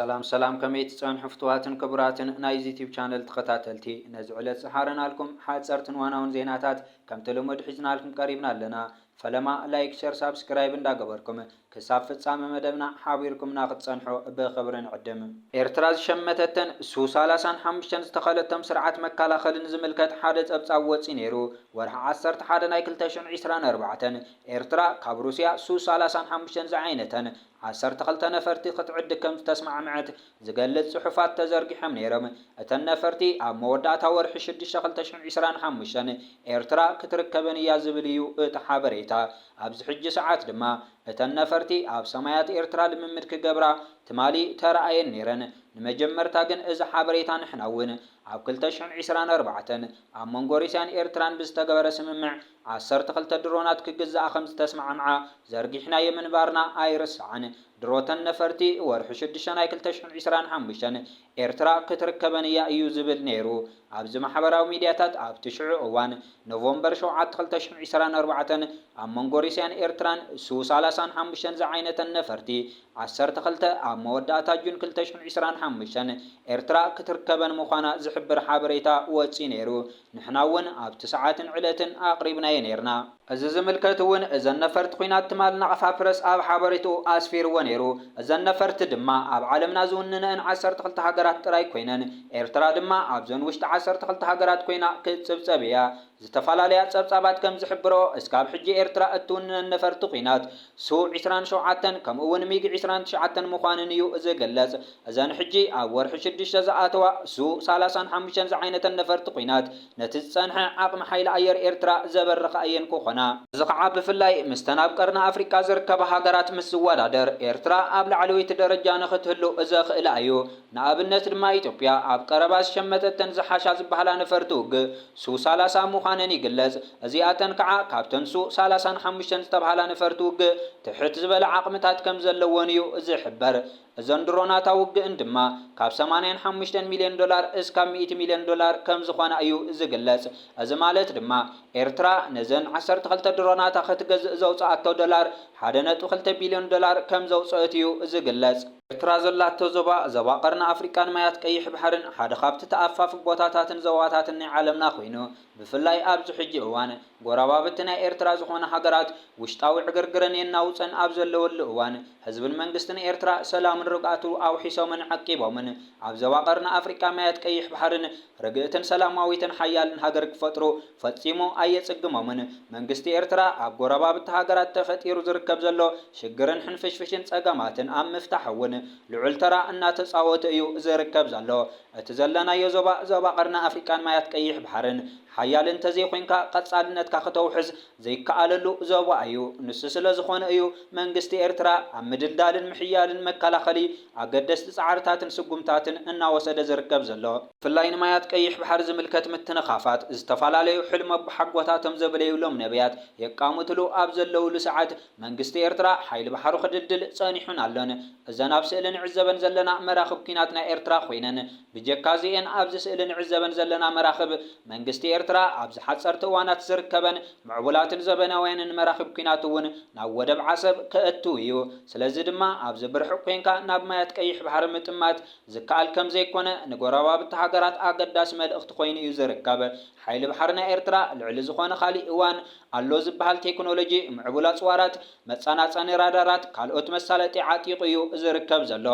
ሰላም ሰላም፣ ከመይ ትጸንሑ ፍትዋትን ክቡራትን ናይ ዩቲዩብ ቻነል ተኸታተልቲ? ነዚ ዕለት ዝሓረናልኩም ሓጸርትን ዋናውን ዜናታት ከምቲ ልሙድ ሒዝናልኩም ቀሪብና ኣለና። ፈለማ ላይክ፣ ሸር፣ ሳብስክራይብ እንዳገበርኩም ክሳብ ፍጻመ መደብና ሓቢርኩምና ክትጸንሑ ብኽብሪ ንዕድም። ኤርትራ ዝሸመተተን ሱ ሰላሳን ሓሙሽተን ዝተኸለቶም ስርዓት መከላኸልን ዝምልከት ሓደ ጸብጻብ ወጺ ነይሩ። ወርሒ ዓሰርተ ሓደ ናይ ክልተ ሽሕን ዕስራን ኣርባዕተን ኤርትራ ካብ ሩስያ ሱ ሰላሳን ሓሙሽተን ዝዓይነተን ዓሰርተ ክልተ ነፈርቲ ክትዕድግ ከም ዝተስማዕምዐት ዝገልጽ ጽሑፋት ተዘርጊሖም ነይሮም። እተን ነፈርቲ ኣብ መወዳእታ ወርሒ ሽዱሽተ ክልተ ሽሕን ዕስራን ሓሙሽተን ኤርትራ ክትርከበን እያ ዝብል እዩ እቲ ሓበሬታ። ኣብዚ ሕጂ ሰዓት ድማ እተን ነፈርቲ ኣብ ሰማያት ኤርትራ ልምምድ ክገብራ ትማሊ ተረኣየን ነይረን። ንመጀመርታ ግን እዚ ሓበሬታ ንሕና እውን ኣብ ክልተ ሽሕን ዕስራን ኣርባዕተን ኣብ መንጎ ሩስያን ኤርትራን ብዝተገበረ ስምምዕ ዓሰርተ ክልተ ድሮናት ክግዛኣ ከም ዝተስማዕምዓ ዘርጊሕናዮ ምንባርና ኣይርሳዕን። ድሮተን ነፈርቲ ወርሒ ሽዱሽተ ናይ ክልተ ሽሕን ዕስራን ሓሙሽተን ኤርትራ ክትርከበን እያ እዩ ዝብል ነይሩ። ኣብዚ ማሕበራዊ ሚድያታት ኣብቲ ሽዑ እዋን ኖቨምበር ሸውዓተ ክልተ ሽሕን ዕስራን ኣርባዕተን ኣብ መንጎ ሩስያን ኤርትራን ሱ ሰላሳን ሓሙሽተን ዝዓይነተን ነፈርቲ ዓሰርተ ክልተ ኣብ መወዳእታ ጁን ክልተ ሽሕን ዕስራን ሓሙሽተን ኤርትራ ክትርከበን ምዃና ዝሕብር ሓበሬታ ወጺኡ ነይሩ። ንሕና እውን ኣብቲ ሰዓትን ዕለትን ኣቕሪብናዮ ነይርና። እዚ ዝምልከት እውን እዘን ነፈርቲ ኲናት ትማል ናቕፋ ፕረስ ኣብ ሓበሬትኡ ኣስፊርዎ ነይሩ። እዘን ነፈርቲ ድማ ኣብ ዓለምና ዝውንነአን ዓሰርተ ክልተ ሃገራት ጥራይ ኮይነን፣ ኤርትራ ድማ ኣብዘን ውሽጢ ዓሰርተ ክልተ ሃገራት ኮይና ክትጽብጸብ እያ። ዝተፈላለያ ጸብጻባት ከም ዝሕብሮ፣ እስካብ ሕጂ ኤርትራ እትውንነን ነፈርቲ ኲናት ሱ ዕስራን ሸውዓተን ከምኡ እውን ሚግ ዕስራን ትሽዓተን ምዃንን እዩ ዝግለጽ። እዘን ሕጂ ኣብ ወርሒ ሽዱሽተ ዝኣተዋ ሱ ሰላሳን ሓሙሽተን ዝዓይነተን ነፈርቲ ኲናት ነቲ ዝጸንሐ ዓቕሚ ሓይሊ ኣየር ኤርትራ ዘበረኻ እየን ክኾና። እዚ ኸዓ ብፍላይ ምስተን ኣብ ቀርኒ ኣፍሪቃ ዝርከባ ሃገራት ምስ ዝወዳደር፣ ኤርትራ ኣብ ላዕለወይቲ ደረጃ ንኽትህሉ ዘኽእላ እዩ። ንኣብነት ድማ ኢትዮጵያ ኣብ ቀረባ ዝሸመተተን ዝሓሻ ዝበሃላ ነፈርቲ ውግእ ሱ ሰላሳ ምዃነን ይግለጽ። እዚኣተን ከዓ ካብተን ሱ ሰላሳን ሓሙሽተን ዝተብሃላ ነፈርቲ ውግእ ትሕት ዝበለ ዓቕምታት ከም ዘለወን እዩ ዝሕበር። እዘን ድሮናት ኣብ ውግእን ድማ ካብ ሰማንያን ሓሙሽተን ሚልዮን ዶላር እስካብ ሚእቲ ሚልዮን ዶላር ከም ዝኾና እዩ ዝግለጽ። እዚ ማለት ድማ ኤርትራ ነዘን ዓሰርተ ክልተ ድሮናታ ክትገዝእ ዘውፅኣቶ ዶላር ሓደ ነጥቢ ክልተ ቢልዮን ዶላር ከም ዘውፅአት እዩ ዝግለጽ። ኤርትራ ዘላቶ ዞባ፣ ዞባ ቀርኒ ኣፍሪቃን ማያት ቀይሕ ባሕርን ሓደ ካብቲ ተኣፋፊ ቦታታትን ዞባታትን ናይ ዓለምና ኮይኑ፣ ብፍላይ ኣብዚ ሕጂ እዋን ጎረባብቲ ናይ ኤርትራ ዝኾና ሃገራት ውሽጣዊ ዕግርግረን የናውጸን ኣብ ዘለወሉ እዋን፣ ህዝብን መንግስትን ኤርትራ ሰላምን ርግኣቱ ኣውሒሶምን ዓቂቦምን ኣብ ዞባ ቀርኒ ኣፍሪቃ ማያት ቀይሕ ባሕርን ርግእትን ሰላማዊትን ሓያልን ሃገር ክፈጥሩ ፈጺሙ ኣየጽግሞምን። መንግስቲ ኤርትራ ኣብ ጎረባብቲ ሃገራት ተፈጢሩ ዝርከብ ዘሎ ሽግርን ሕንፍሽፍሽን ጸገማትን ኣብ ምፍታሕ እውን ልዑል ተራ እናተጻወተ እዩ ዝርከብ ዘሎ። እቲ ዘለናዮ ዞባ፣ ዞባ ቀርኒ ኣፍሪቃን ማያት ቀይሕ ባሕርን ሓያል እንተዘይኮይንካ ቀጻልነትካ ከተውሕስ ዘይከኣለሉ ዞባ እዩ። ንሱ ስለ ዝኾነ እዩ መንግስቲ ኤርትራ ኣብ ምድልዳልን ምሕያልን መከላኸሊ ኣገደስቲ ጻዕርታትን ስጉምታትን እናወሰደ ዝርከብ ዘሎ። ብፍላይ ንማያት ቀይሕ ባሕሪ ዝምልከት ምትንኻፋት ዝተፈላለዩ ሕልሚ ኣቦሓጎታቶም ዘብለዩሎም ነቢያት የቃምትሉ ኣብ ዘለውሉ ሰዓት፣ መንግስቲ ኤርትራ ሓይሊ ባሕሩ ክድልድል ጸኒሑን ኣሎን። እዘን ኣብ ስእሊ ንዕዘበን ዘለና መራኽብ ኲናት ናይ ኤርትራ ኮይነን፣ ብጀካ እዚኤን ኣብዚ ስእሊ ንዕዘበን ዘለና መራኽብ፣ መንግስቲ ኤርትራ ኣብዚ ሓጸርቲ እዋናት ዝርከበን ምዕቡላትን ዘበናውያንን መራኽብ ኲናት እውን ናብ ወደብ ዓሰብ ከእትው እዩ። ስለዚ ድማ ኣብዚ ብርሑቕ ኮይንካ ናብ ማያት ቀይሕ ባሕሪ ምጥማት ዝከኣል ከም ዘይኮነ ንጎረባብቲ ሃገራት ኣገዳሲ መልእኽቲ ኮይኑ እዩ ዝርከብ። ሓይሊ ባሕሪ ናይ ኤርትራ ልዕሊ ዝኾነ ካሊእ እዋን ኣሎ ዝበሃል ቴክኖሎጂ፣ ምዕቡል ኣጽዋራት፣ መጸናጸኒ ራዳራት፣ ካልኦት መሳለጢ ዓጢቑ እዩ ዝርከብ ዘሎ።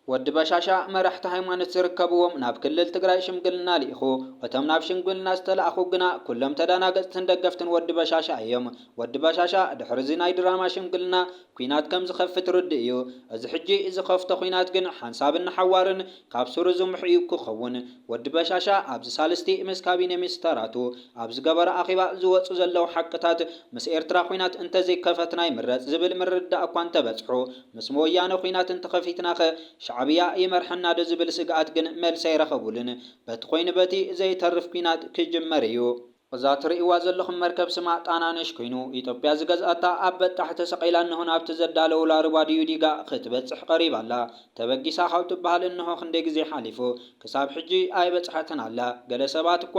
ወዲ በሻሻ መራሕቲ ሃይማኖት ዝርከብዎም ናብ ክልል ትግራይ ሽምግልና ልኢኹ። እቶም ናብ ሽምግልና ዝተላእኹ ግና ኩሎም ተደናገጽትን ደገፍትን ወዲ በሻሻ እዮም። ወዲ በሻሻ ድሕሪ እዚ ናይ ድራማ ሽምግልና ኲናት ከም ዝኸፍት ርዱእ እዩ። እዚ ሕጂ ዝኸፍቶ ኲናት ግን ሓንሳብን ንሓዋርን ካብ ሱሩ ዝምሑ እዩ ክኸውን። ወዲ በሻሻ ኣብዚ ሳልስቲ ምስ ካቢነ ሚኒስተራቱ ኣብ ዝገበሮ ኣኼባ ዝወጹ ዘለዉ ሓቅታት፣ ምስ ኤርትራ ኲናት እንተዘይከፈትና ይምረጽ ዝብል ምርድዳእ እኳ እንተበጽሑ፣ ምስ ወያነ ኲናት እንተኸፊትናኸ ሻዕብያ ይመርሐና ዶ ዝብል ስግኣት ግን መልሲ ኣይረኸቡሉን። በቲ ኮይኑ በቲ ዘይተርፍ ኲናት ክጅመር እዩ። እዛ ትርእይዋ ዘለኹም መርከብ ስማ ጣናነሽ ኮይኑ፣ ኢትዮጵያ ዝገዝኣታ ኣብ በጣሕ ተሰቒላ እንሆ ናብቲ ዘዳለውላ ሩባ ዲዩዲጋ ክትበጽሕ ቀሪባ ኣላ። ተበጊሳ ካብ ትበሃል እንሆ ክንደይ ግዜ ሓሊፉ፣ ክሳብ ሕጂ ኣይበጽሐትን ኣላ። ገለ ሰባት እኳ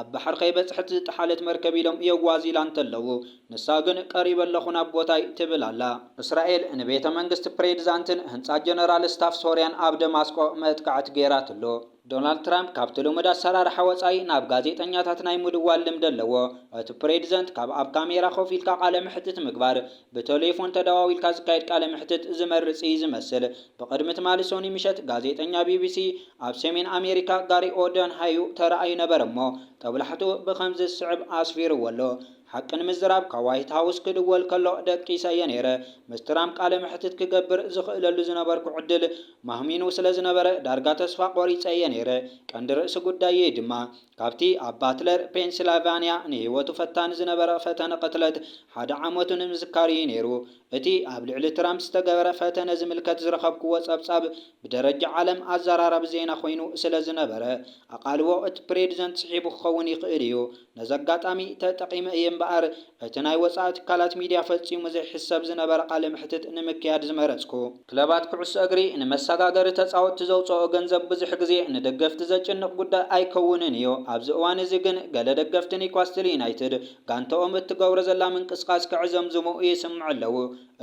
ኣብ ባሕሪ ከይበጽሐት ዝጠሓለት መርከብ ኢሎም የዋዚላ እንተለዉ፣ ንሳ ግን ቀሪበ ኣለኹ ናብ ቦታይ ትብል ኣላ። እስራኤል ንቤተ መንግስቲ ፕሬዚዳንትን ህንጻ ጀነራል ስታፍ ሶርያን ኣብ ደማስቆ መጥቃዕቲ ገይራትሎ። ዶናልድ ትራምፕ ካብቲ ልሙድ ኣሰራርሓ ወጻኢ ናብ ጋዜጠኛታት ናይ ምድዋል ልምዲ ኣለዎ። እቲ ፕሬዚደንት ካብ ኣብ ካሜራ ኮፍ ኢልካ ቃለ መሕትት ምግባር ብቴሌፎን ተደዋዊልካ ዝካየድ ቃለ መሕትት ዝመርጽ እዩ ዝመስል። ብቕድሚ ትማሊ ሰኑይ ምሸት ጋዜጠኛ ቢቢሲ ኣብ ሰሜን ኣሜሪካ ጋሪ ኦደንሃዩ ተራእዩ ነበረ እሞ፣ ጠብላሕትኡ ብኸምዚ ዝስዕብ ኣስፊርዎ ኣሎ። ሓቂ ንምዝራብ ካብ ዋይት ሃውስ ክድወል ከሎ ደቂሰ እየ ነይረ። ምስ ትራምፕ ቃለ መሕትት ክገብር ዝኽእለሉ ዝነበርኩ ዕድል ማህሚኑ ስለ ዝነበረ ዳርጋ ተስፋ ቆሪጸ እየ ነይረ። ቀንዲ ርእሲ ጉዳየይ ድማ ካብቲ ኣብ ባትለር ፔንሲልቫንያ ንህይወቱ ፈታኒ ዝነበረ ፈተነ ቅትለት ሓደ ዓመቱ ንምዝካር እዩ ነይሩ። እቲ ኣብ ልዕሊ ትራምፕ ዝተገበረ ፈተነ ዝምልከት ዝረኸብክዎ ጸብጻብ ብደረጃ ዓለም ኣዘራራቢ ዜና ኮይኑ ስለ ዝነበረ፣ ኣቓልቦ እቲ ፕሬዚደንት ስሒቡ ክኸውን ይኽእል እዩ። ነዚ ኣጋጣሚ ተጠቒመ እየ እምበኣር፣ እቲ ናይ ወጻኢ ትካላት ሚድያ ፈጺሙ ዘይሕሰብ ዝነበረ ቃለ መሕትት ንምክያድ ዝመረጽኩ። ክለባት ኩዕሶ እግሪ ንመሰጋገሪ ተጻወትቲ ዘውጽኦ ገንዘብ ብዙሕ ግዜ ንደገፍቲ ዘጭንቕ ጉዳይ ኣይከውንን እዩ። ኣብዚ እዋን እዚ ግን ገለ ደገፍቲ ኒውካስትል ዩናይትድ ጋንታኦም እትገብሮ ዘላ ምንቅስቓስ ክዕዘምዝሙ ይስምዑ ኣለዉ።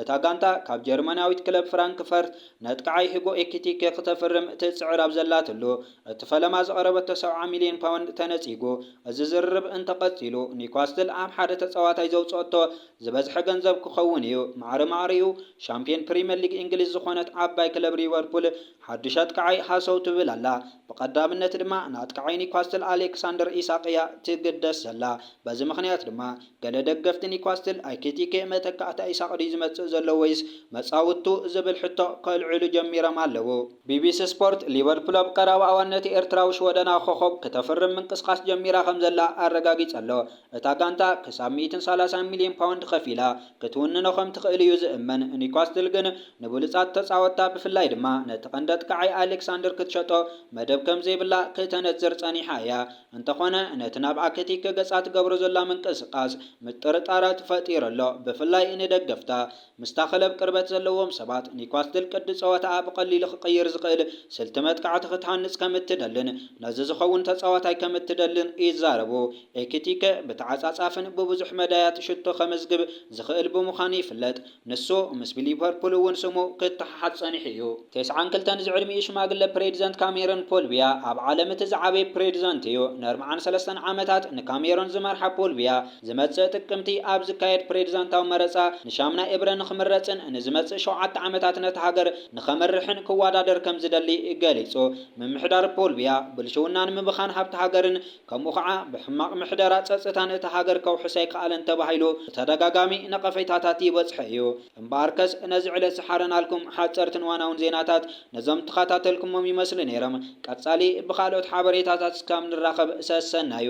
እታ ጋንታ ካብ ጀርመናዊት ክለብ ፍራንክፈርት ነጥቃዓይ ሂጎ ኤኪቲኬ ክተፍርም ትጽዕር ኣብ ዘላትሉ፣ እቲ ፈለማ ዘቕረበቶ ሰብዓ ሚልዮን ፓውንድ ተነጺጉ። እዚ ዝርርብ እንተቐጺሉ፣ ኒውካስትል ኣብ ሓደ ተጻዋታይ ዘውጽኦቶ ዝበዝሐ ገንዘብ ክኸውን እዩ። ማዕረ ማዕሪኡ ሻምፒዮን ፕሪምየር ሊግ እንግሊዝ ዝኾነት ዓባይ ክለብ ሊቨርፑል ሓድሽ ኣጥቃዓይ ሃሰው ትብል ኣላ። ብቐዳምነት ድማ ንኣጥቃዓይ ኒውካስትል ኣሌክሳንደር ኢሳቕ እያ ትግደስ ዘላ። በዚ ምኽንያት ድማ ገለ ደገፍቲ ኒውካስትል፣ ኤኪቲኬ መተካእታ ኢሳቕ ድዩ ዝመጽእ ዘሎ ወይስ መጻውቱ ዝብል ሕቶ ከልዕሉ ጀሚሮም ኣለዉ። ቢቢሲ ስፖርት፣ ሊቨርፑል ኣብ ቀረባ እዋን ነቲ ኤርትራዊ ሽወደናዊ ኮኾብ ክተፍርም ምንቅስቓስ ጀሚራ ከም ዘላ ኣረጋጊጸ ኣሎ። እታ ጋንታ ክሳብ ሚእትን ሰላሳን ሚልዮን ፓውንድ ከፊላ ክትውንኖ ከም ትኽእል እዩ ዝእመን። ኒውካስትል ግን ንብሉጻት ተጻወትታ፣ ብፍላይ ድማ ነቲ ቀንዲ ኣጥቃዓይ ኣሌክሳንደር ክትሸጦ መደብ ከም ዘይብላ ክተነጽር ጸኒሓ እያ። እንተኾነ፣ ነቲ ናብ ኤኪቲኬ ገጻ ትገብሮ ዘላ ምንቅስቓስ ምጥርጣራት ፈጢሩ ኣሎ፣ ብፍላይ ንደገፍታ። ምስታ ክለብ ቅርበት ዘለዎም ሰባት፣ ኒውካስትል ቅዲ ጸወታኣ ብቐሊሉ ክቕይር ዝኽእል ስልቲ መጥቃዕቲ ክትሃንጽ ከም እትደልን ነዚ ዝኸውን ተጻዋታይ ከም እትደልን ይዛረቡ። ኤኪቲኬ ብተዓጻጻፍን ብብዙሕ መዳያት ሽቶ ከመዝግብ ዝኽእል ብምዃኑ ይፍለጥ። ንሱ ምስ ሊቨርፑል እውን ስሙ ክተሓሓዝ ጸኒሑ እዩ። ተስዓን ክልተን ዝዕድሚኡ ሽማግለ ፕሬዚደንት ካሜሮን ፖል ቢያ ኣብ ዓለም እቲ ዝዓበየ ፕሬዚደንት እዩ። ንኣርብዓን ሰለስተን ዓመታት ንካሜሮን ዝመርሓ ፖል ቢያ፣ ዝመጽእ ጥቅምቲ ኣብ ዝካየድ ፕሬዚዳንታዊ መረጻ ንሻምናይ እብረ ንኽምረጽን ንዝመጽእ ሸውዓተ ዓመታት ነታ ሃገር ንኸመርሕን ክወዳደር ከም ዝደሊ ገሊጹ። ምምሕዳር ፖል ቢያ ብልሽውናን ምብኻን ሃብቲ ሃገርን ከምኡ ኸዓ ብሕማቕ ምሕደራ ጸጥታን እታ ሃገር ከውሕስ ኣይከኣለን ተባሂሉ ብተደጋጋሚ ነቐፌታታት ይበጽሖ እዩ። እምበኣርከስ ነዚ ዕለት ዝሓረናልኩም ሓጸርትን ዋናውን ዜናታት ነዞም ተኸታተልኩሞም ይመስሉ ነይሮም። ቀጻሊ ብኻልኦት ሓበሬታታት እስካብ ንራኸብ ሰሰናዩ።